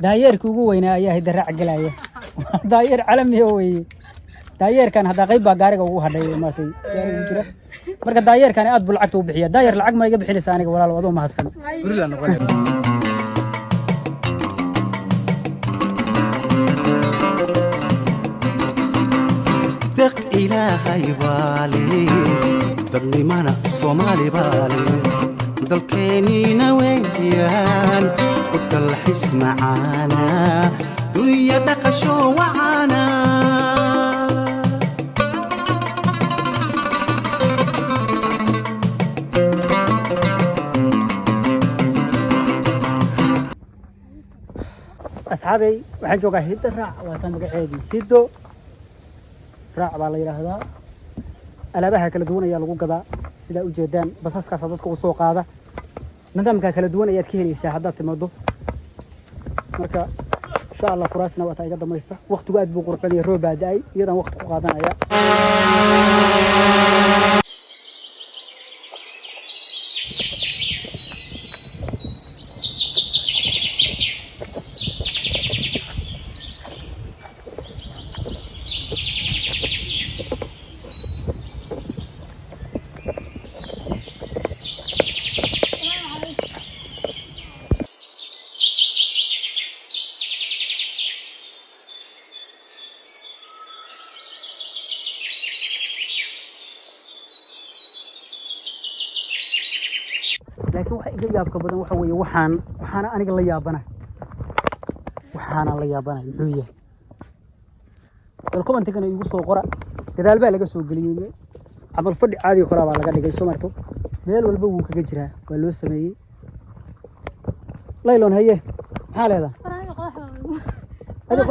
Daayeerkii ugu weynaa ayaa hidda raac gelaya. Daayeer calamiya weeye daayeerkan. Haddaa qayb baa gaariga ugu hadhay, maartay, gaariga ugu jira. Marka daayeerkani aad buu lacagta u bixiya. Daayeer, lacag ma iga bixinaysa aniga? Walaal, adoo mahadsan. Guriga noqonaya. Deq Ilaahay baale, dadnimana Soomaali baale, dalkeenniina weeyaan ku dalxis macaana, dunya dhaqasho wacaana. Asxaabey, waxaan joogaa Hiddo Raac. Waa tan magaceedii, Hiddo Raac baa la yidhaahdaa. Alaabaha kala duwan ayaa lagu gadaa, sidaa ujeedaan. Basaskaasa dadka u soo qaada. Nidaamka kala duwan ayaad ka helaysaa haddaad timaado. Marka insha Allah kuraasna waa taa iga dambaysa. Waqtigu aad buu qurux badan yahay, roob baa da'ay, iyadaan waqti ku qaadanaya. Laakiin waxa iga yaabka badan waxa weeye waxaana aniga la yaabana, waxaana la yaabanay muxuu yahay? Bal commentigana igu soo qora. Gadaal baa laga soo geliyey, camal fadhi caadiga kolaa baa laga dhigay. Soo marto, meel walba wuu kaga jiraa, waa loo sameeyey. Laylon, haye, maxaa leedahay? War, aniga qodax baa Adiga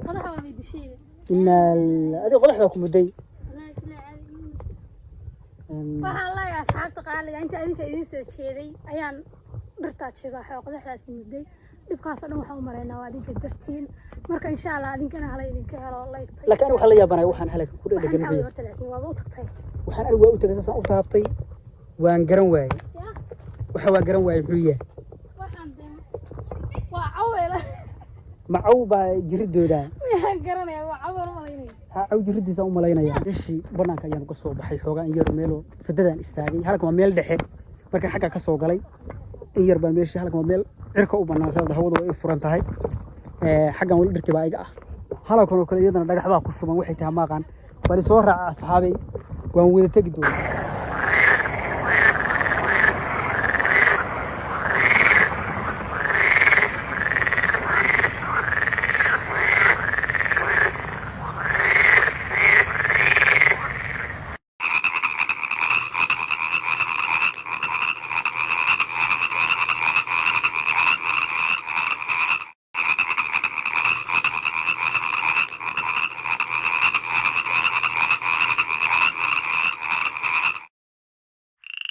qodax baa bay dishay. Inaa adiga qodax baa ku mudday. Wallaahi bilaahi caadi. Waxaan leeyahay asxaabta qaaliga, inta adinka idiin soo jeeday ayaan dhirtaa jibaaxay oo qodaxdaasi mudday. Dhibkaasoo dhan waxaan u maraynaa waa adinka dartiin. Marka insha Allah adinkana hala idinka helo laygtay. Laakiin aniga waxaan la yaabanay waxaan halaka ku waxaan dhegdhegan maxaa muxuu yahay? Horta laakiin waaba u tagtay. Waxaan anigu waa u tagay, saasaan u taabtay, waan garan waayey. Ya. Waxa waa garan waayey muxuu yahay? Waxaan dee waa cawela. Macaw baa jiridooda. Miyaan garanaya? Waa cawel u malaynaya. Ha, caw jiridiisa u malaynaya. Meeshii banaanka ayaan uga soo baxay xoogaa in yar, meelo fidadaan istaagay. Halkan waa meel dhexe. Markaan xagga ka soo galay in yar baan meeshii. Halkan waa meel cirka u bannaan, sababta hawadu way i furan tahay. Xaggan weli dhirti baa iga ah. Halkan oo kale iyadana dhagax baa ku shuban, waxay tahay maaqaan. Bali soo raaca asxaabay, waan wada tegi doonaa.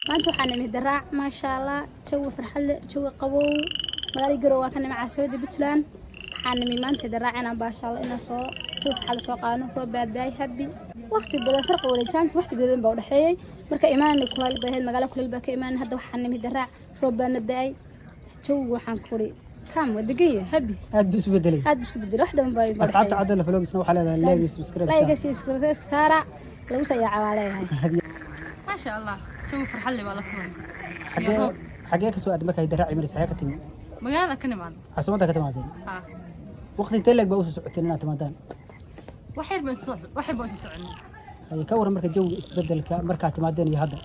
Maanta waxaa nimid Daraac, maasha Allah, jawi farxad leh, jawi qabow. Magaalada Garowe waa ka nimid, caasimadda Puntland. Waxaa nimid maanta Daraac inaan baashaalo, inaan soo jawi farxad soo qaadano. Roob baa daay, happy. Waqti badan farqi wareejaanta, waqti badan baa u dhexeeyay. Marka imaanay kulayl bay ahayd, magaalo kulayl baa ka imaanay. Hadda waxaa nimid Daraac, roob baana da'ay. Jawigu waxaan kuri kaam waa degan yahay, happy. Aad buu isu bedelay. Aad buu isku bedelay, wax dhan baa. Asxaabta Cadala Vlogsna waxaa leedahay like iyo subscribe. Like iyo subscribe saara, lagu soo yaacaa baa leeyahay. Maasha Allah, jawi farxad leh baa la kulmay. Xagee ka soo aad markaa Daraaci maraysa? Xagee ka timi? Magaalada ka nimaad. Caasimadda ka timaadeen? Ha. Waqti intee leeg baa usoo socoteen inaad timaadaan? Wax yar baan soo soconay. Haye, ka waran marka jawiga isbedelka markaad timaadeen iyo hadda?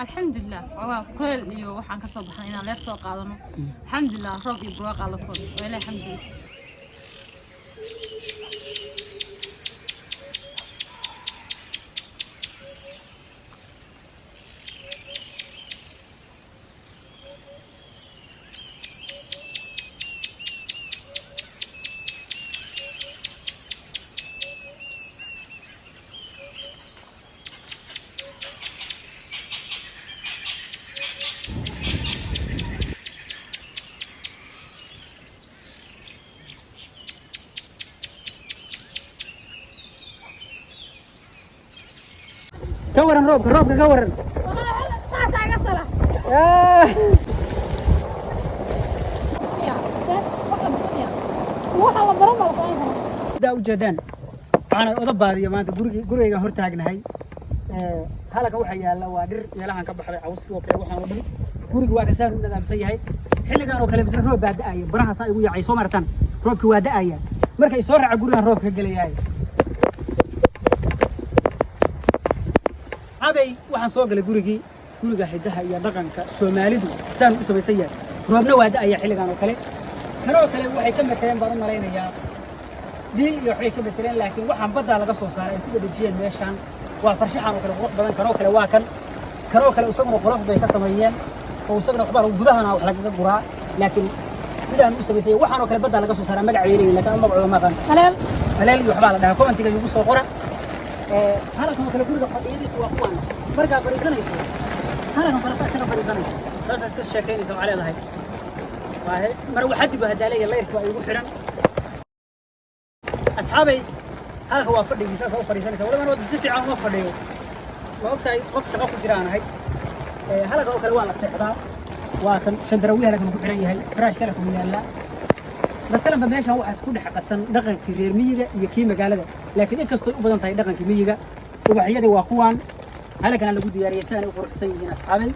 Alxamdulilah, xogaa kuleel iyo waxaan ka soo baxnay inaan leer soo qaadano. Alxamdulilah, roob iyo barwaaqaa la kulmay, waa Ilahay xamdigiisa. Ka waran roobka? Roobka ka waran? Saasaa iga sala. Ah! Waxaa la baran baa la samayn karaa. Sidaa ujeedaan, waxaana oda baadiya maanta gurigaygaan hor taagnahay. Halaka waxaa yaalla waa dhir meelahan ka baxday, cawskii oo kale, waxaan oo dhan. Guriga waa kasaan u nadaamsan yahay. Xilligan oo kale misna roob baa da'aya, barahaasaa igu yaacay, soo martaan, roobkii waa da'aya. Markay soo raaca gurigan roobka ka gelayahay. Abay, waxaan soo galay gurigii, guriga hidaha iyo dhaqanka Soomaalidu saan u samaysan yahay. Roobna waa da'aya xilligan oo kale. Kanoo kale waxay ka mateleen baan u malaynayaa dhiil iyo waxbay ka mateleen, laakiin waxaan baddaa laga soo saaray ay ku dhadhajiyeen meeshaan waa farshaxan oo kale qurux badan. Kanoo kale waa kan, kanoo kale isaguna qolof bay ka sameeyeen oo isaguna waxbaa lagu gudahana wax lagaga guraa, laakiin sidaan u samaysay waxaan oo kale baddaa laga soo saaraa. Magac bay leeyihin, laakiin magacooda ma aqaan. Aleel. Aleel iyo waxbaa la dhahaa. Commentiga igu soo qora. Halkan oo kale guriga fadhiyadiisa waa kuwan. Markaa fadhiisanayso halkan kale, saa isaga fadhiisanayso, saas iska sheekaynaysa, waxaa leedahay waa marwaxadii baa hadaalaya, layrka baa igu xiran. Asxaabay, halka waa fadhigii, saasa u fadhiisanaysa. Waliba wadda si fiican uma fadhiyo, ma ogtahay, qof shaqo ku jira aan ahay. Halkan oo kale waa la seexdaa, waa kan shandarawi halkan ku xiran yahay, firaashka halkan ku yaalla. Masalanba meeshan waxaa isku dhex qasan dhaqankii reer miyiga iyo kii magaalada, laakiin inkastoo u badan tahay dhaqankii miyiga. Ubaxyadii waa kuwan halkana lagu diyaariyey, sidan ay u quruxsan yihiin. Asxaabay,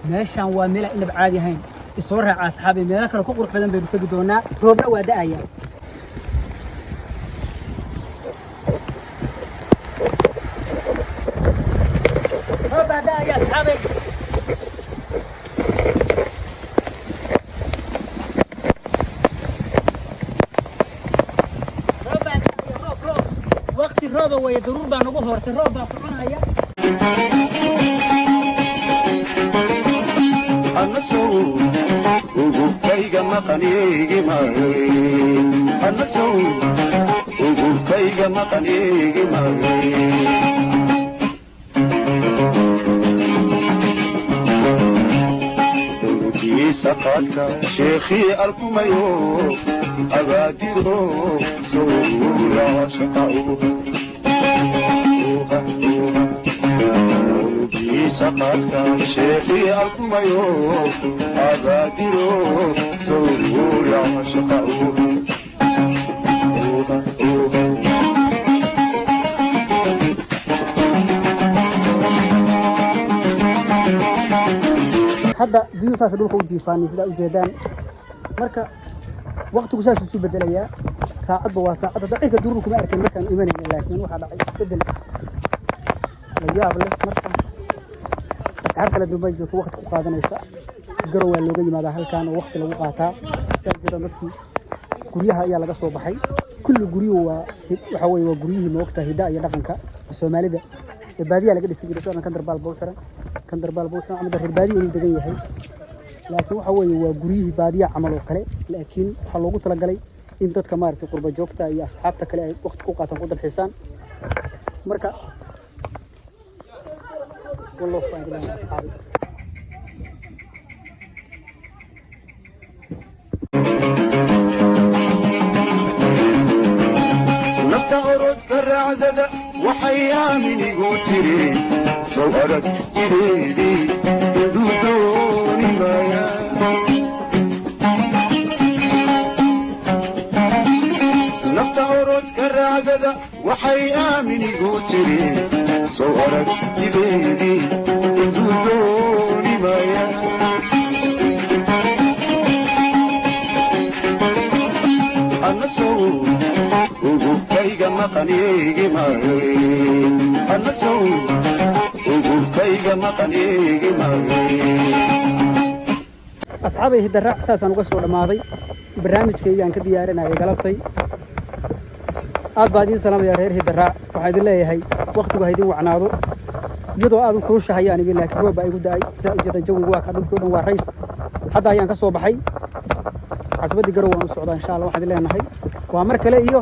meeshan waa meel aan inab caadi ahayn. Isoo raaca asxaabay, meelo kale ku qurux badan baynu tegi doonaa. Roobna waa da'aya. Roob baa da'aya, asxaabay. Roob baa da'aya, roob, roob, waqti rooba weeye. Daruur baa nagu hortay, roob baa soconaya. Anasow ugubkayga maqaniigimay, anasow ugubkayga maqaniigimay. Urkiisa qaadka sheekhii alkumayo abaadiro sowlaashaqa'u. Urkiisa qaadka sheekhii alkumayo abaadiro sowlaashaqa'u. Hadda biyuhu saas dhulka u jiifaanay, sidaa ujeedaan. Marka waqtigu saas isu bedelayaa, saacadba waa saacad. Hadda cirka duruur kuma arkin markaan imanayna, laakiin waxaa dhacay isbedel la yaab leh. Marka asxaab kala duwan bay joogto, waqti ku qaadanaysa. Garow waa looga yimaadaa halkan oo waqti lagu qaataa. Sidaa ujeedaan, dadkii guryaha ayaa laga soo baxay. Kulli guryuhu waa waxa weeye waa guryihii moogta hiddaha iyo dhaqanka Soomaalida ee baadiyaha laga dhisan jiray. Sidoo kan darbaal buu xiran, kan darbaal buu xiran, ama reer baadiya inuu degan yahay, laakiin waxa weeye waa guryihii baadiyaha camal oo kale. Laakiin waxaa loogu talagalay in dadka maaragtay qurba joogta iyo asxaabta kale ay waqti ku qaataan, ku dalxiisaan. Marka wallahu faa'iido, asxaabi. Nafta orodka raacdada waxay aaminigu tiri, sow arag jireedii indhuu dooni maaya. Nafta orodka raacdada waxay aaminigu tiri, sow arag jideedii indhuu dooni maaya. Anasow ugubkayga maqaniigimay, anasow ugubkayga maqaniigimay. Asxaabay, hiddaraac saasaan uga soo dhammaaday barnaamijkaygaan ka diyaarinayay galabtay. Aad baa idiin salaamaya reer Hiddaraac. Waxaan idin leeyahay waqtigu ha idin wacnaado, iyadoo aadan kulushahay aan imin, laakiin roob baa igu da'ay. Sidaa ujeeda, jawigu waa ka dhulkii o dhan waa rays. Hadda ayaan ka soo baxay caasimaddii Garow, waan u socdaa insha Allah. Waxaan idin leenahay waa mar kale iyo